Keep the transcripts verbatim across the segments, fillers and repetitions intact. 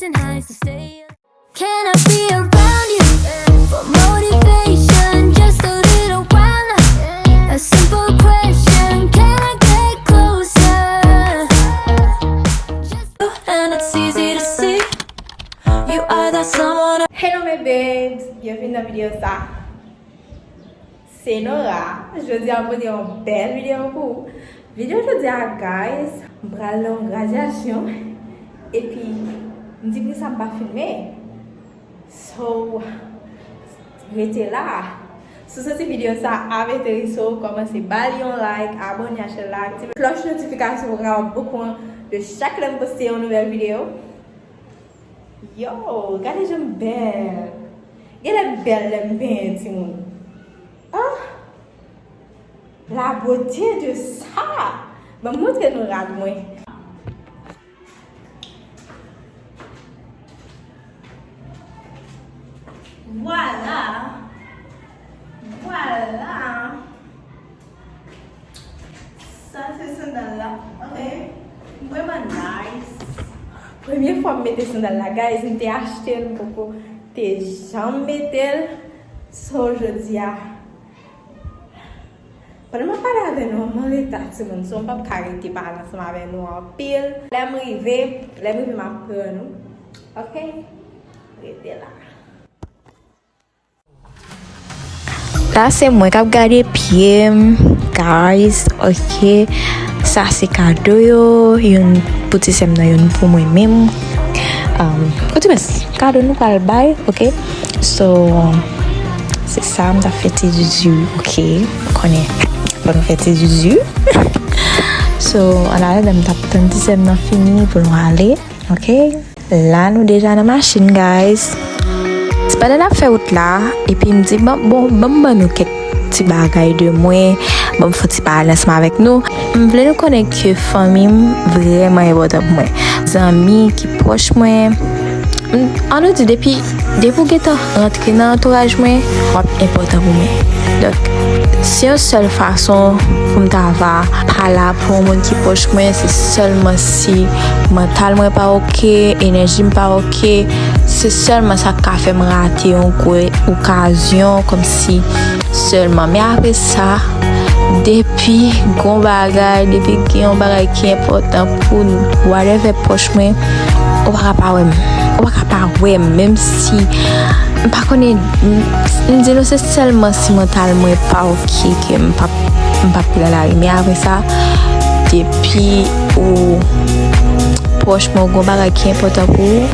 Can I be around you for motivation? Just a little while. A simple question, can I get closer? Just and it's easy to see you are that someone. Hello mes babes, byenvini nan videyo sa. Se Nora. Jodi a m pote yon bèl videyo pou ou. Videyo jodi a, guys, m pral nan yon gradyasyon. Epi, m di poukisa m pa filme. So, rete la. Si w santi videyo sa ap enterese w, kòmanse ba li yon like, abòne, achte la, aktive klòch notifikasyon pou w kapab okouran de chak lè m poste yon nouvèl videyo. Yo, gade jan m bèl. Genlè m bèl lè m benyen, timoun. Ah! La beauté de ça! Ban m montre nou rad mwen. Vwala. Vwala. Sa se sandal la. Ok. Vrèman nice. Premye fwa m mete sandal la, guys, m te achte l, m poko te janm mete l. So, jodi a, pandan m ap pale avè nou, m an reta, timoun. So, m p ap ka rete pale ansanm avè nou anpil. Lè m rive, lè m rive, m ap pran nou. Ok? Rete la. La se mwen k ap gade pye m, guys, ok. Sa se kado yo, youn pou ti sè m nan, youn pou mwen menm. Um, ou di mwen, kado nou pral bay, ok. So, se sa, m t ap fè ti zuzu, ok. Ou konnen, fò nou fè ti zuzu. So, an atandan m t ap tann ti sè m nan fini pou nou ale, ok. La nou deja nan machin, guys. Se pandan n ap fè wout la, epi m di, bon, bon, ban m ban nou kèk ti bagay de mwen, ban m fè ti pale ansanm avèk nou. M vle nou konnen ke fanmi m vrèman enpòtan pou mwen. Zanmi ki pwòch mwen, m, an nou di, depi, depi w gentan rantre nan antouraj mwen, w ap enpòtan pou mwen. Donk, se yon sèl fason pou m ta va pa la pou yon moun ki pwòch mwen, se sèlman si mantal mwen pa oke, enèji m pa oke, se sèlman sa k ka fè m rate yon gwo okazyon, kòmsi sèlman. Men apre sa, depi gon bagay, depi gen yon bagay ki enpòtan pou whatever pwòch mwen, ou pa ka pa wè m. Ou pa ka pa wè m, menm si m pa konnen, m, m di nou se sèlman si mantal mwen pa oke ke m p ap, m p ap pran lari. Men apre sa, depi ou pwòch mwen, ou gon bagay ki enpòtan pou ou,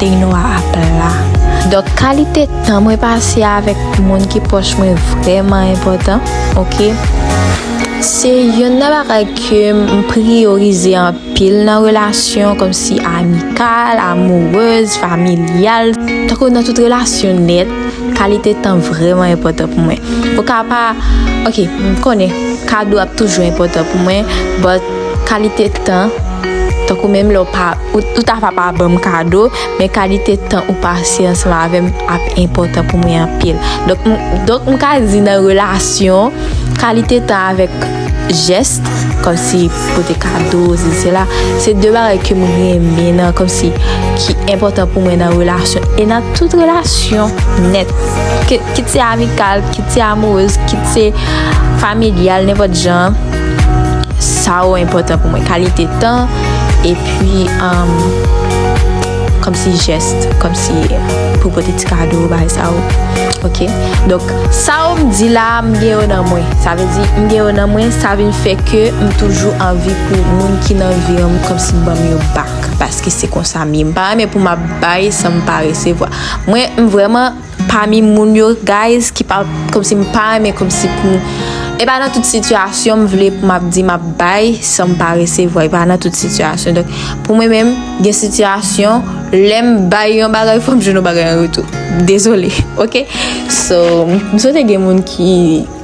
they know I ap la. Donk, kalite tan mwen pase avèk moun ki pwòch mwen vrèman enpòtan, ok? Se youn nan bagay ke m priyorize anpil nan relasyon, kòmsi amikal, amourez, familyal. Tankou nan tout relasyon nèt, kalite tan vrèman enpòtan pou mwen. Ou ka pa, ok, m konnen kado ap toujou enpòtan pou mwen, but kalite tan, tankou menm lè w pa, ou, ou ta va pa ban m kado, men kalite tan ou pase ansanm avè m ap enpòtan pou mwen anpil. Donk, m, donk, m ka di nan relasyon, kalite tan avèk jès, kòmsi pote kado, sesi, sela, se de bagay ke m renmen nan, kòmsi ki enpòtan pou mwen nan relasyon. E nan tout relasyon nèt, ke, kit se amikal, kit se amourez, kit se familyal, nenpòt jan, sa yo enpòtan pou mwen. Kalite tan, epi, um, kòmsi jès, kòmsi pou pote ti kado, bagay sa yo. Ok? Donk, sa yo m di la, m gen yo nan mwen. Sa vle di, m gen yo nan mwen, sa vin fè ke m toujou anvi pou moun ki nan vi an m, kòmsi ban m yo back. Paske se konsa m ye. M pa renmen pou m ap bay san m pa resevwa. Mwen, m vrèman pami moun yo, guys, ki pa, kòmsi m pa renmen, kòmsi pou, e pa nan tout sitiyasyon m vle pou m ap di m ap bay san m pa resevwa. E pa nan tout sitiyasyon. Donk, pou mwen menm, gen sitiyasyon, lè m bay yon bagay, fò m jwenn yon bagay an retou. Dezole, ok? So, m swete gen moun ki,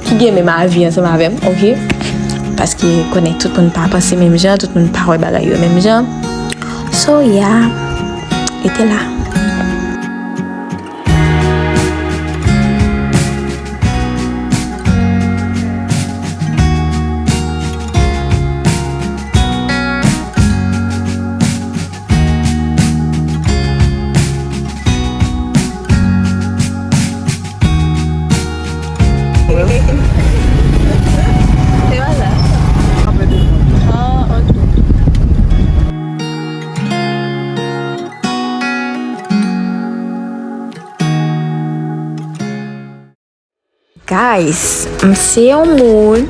ki gen menm avi ansanm avè m, ok? Paske, konnen tout moun pa panse menm jan, tout moun pa wè bagay yo menm jan. So, yeah, rete la. Guys, m se yon moun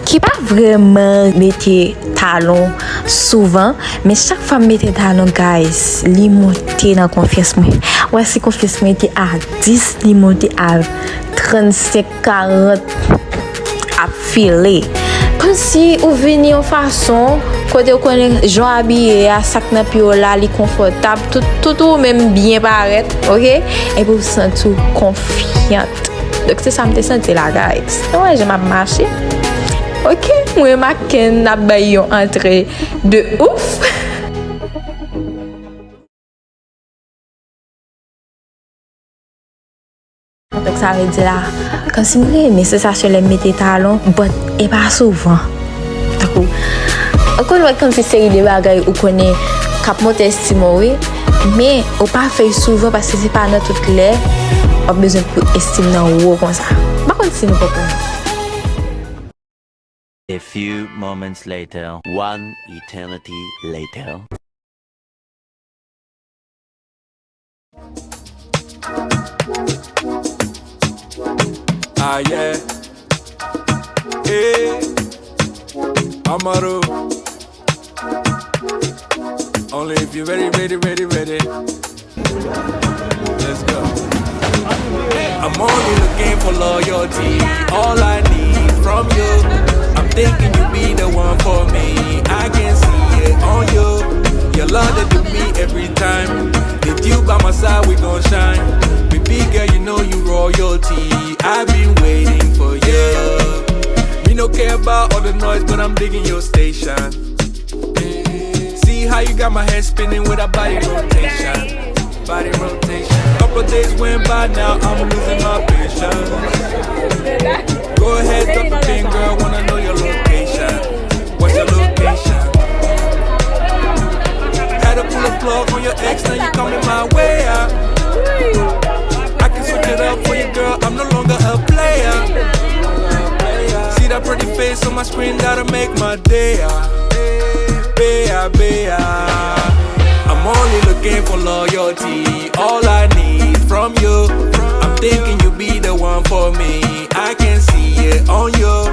ki pa vrèman mete talon souvan, men chak fwa m mete talon, guys, li monte nan konfyans mwen. Wè, si konfyans mwen te a dis, li monte a trannsenk, karant, ap file. Kòmsi ou vini yon fason, kote ou konnen jan w abiye a, sa k nan pye w la, li konfòtab, tout, tout ou menm byen parèt, oke? Epi ou santi w konfyan. Donk, se sa m te santi la, guys. Nou wè jan m ap mache. Oke, mwen remake n ap bay yon antre de ouf. Donk, sa vle di la, kòmsi m renmen sansasyon lè m mete talon, but e pa souvan. Tankou, ou konn wè kòmsi seri de bagay ou konnen k ap monte estim ou, wi. Men, ou pa fè l souvan paske se pa nan tout lè w ap bezwen pou estim nan wo konsa. M pa konn si nou konprann. A few moments later. One eternity later. Ah yeah. Hey. Amaru. Only if you ready, ready, ready, ready. Let's go. I'm only looking for loyalty. All I need from you. I'm thinking you be the one for me. I can see it on you. Your love that do me every time. With you by my side, we gon' shine. Baby girl, you know you royalty. I've been waiting for you. Me no care about all the noise, but I'm digging your station. See how you got my head spinning with a body rotation. Body rotation. Couple days went by, now I'm losing my patience. Go ahead, drop the pin, girl, wanna know your location. What's your location? Had to pull a plug on your ex, now you coming my way out. I can switch it up for you, girl, I'm no longer a player. See that pretty face on my screen, that'll make my day, ah. Bea, bea. I'm only looking for loyalty. All I need from you. I'm thinking you be the one for me. I can see it on you.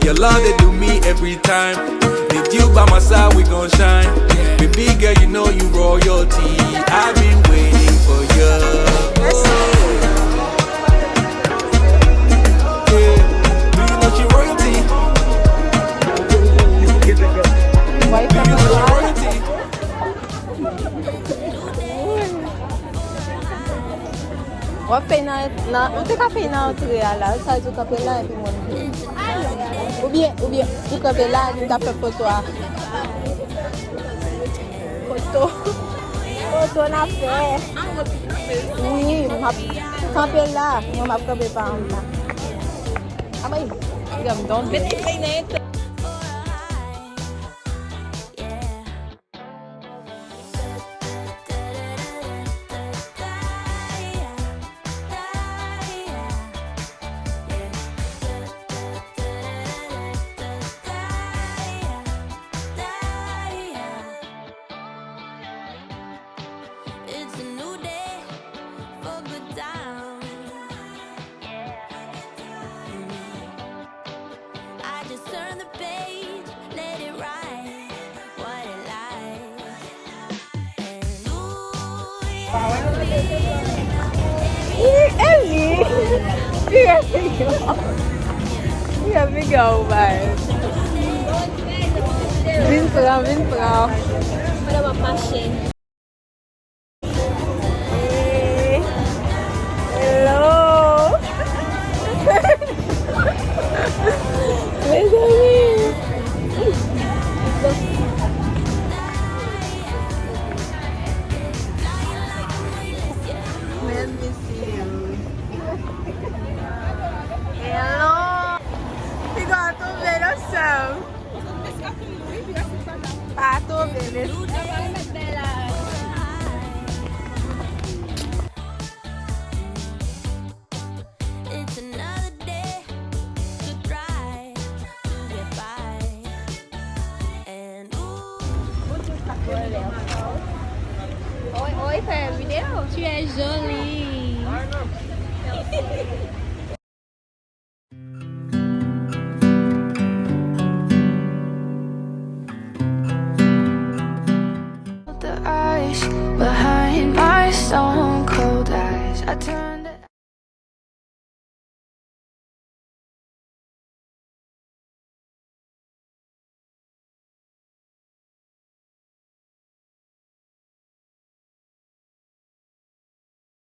Your love, they do me every time. With you by my side, we gon' shine. Baby girl, you know you royalty. I've been waiting for you. Yeah. Do you know she royalty? Do you know she royalty? W ap fè nan, nan, ou te ka fè nan antre a la, sa di w kanpe la epi mwen. Oubyen, oubyen, ou kanpe la, nou ka fè foto a. Foto. Foto n ap fè. Wi, m ap kanpe la. Mwen, m ap kanpe pa anba. Abay. Gade m tonbe. It's a new day for good times. I just turn the page, let it ride. What a life. And ooh, yeah. Ih, Eli! Pire figi w. Pire figi w bay. Vin pran, vin pran. Mwen ap mache. Hey. Hello. Mezanmi. Let me see you. Hello. Piga tonbe nan chanm. Pa tonbe, mesye. It's another day to try to get by. And ooh. Oi, oi, fè videyo. Tu es jolie. In my stone cold eyes, I turn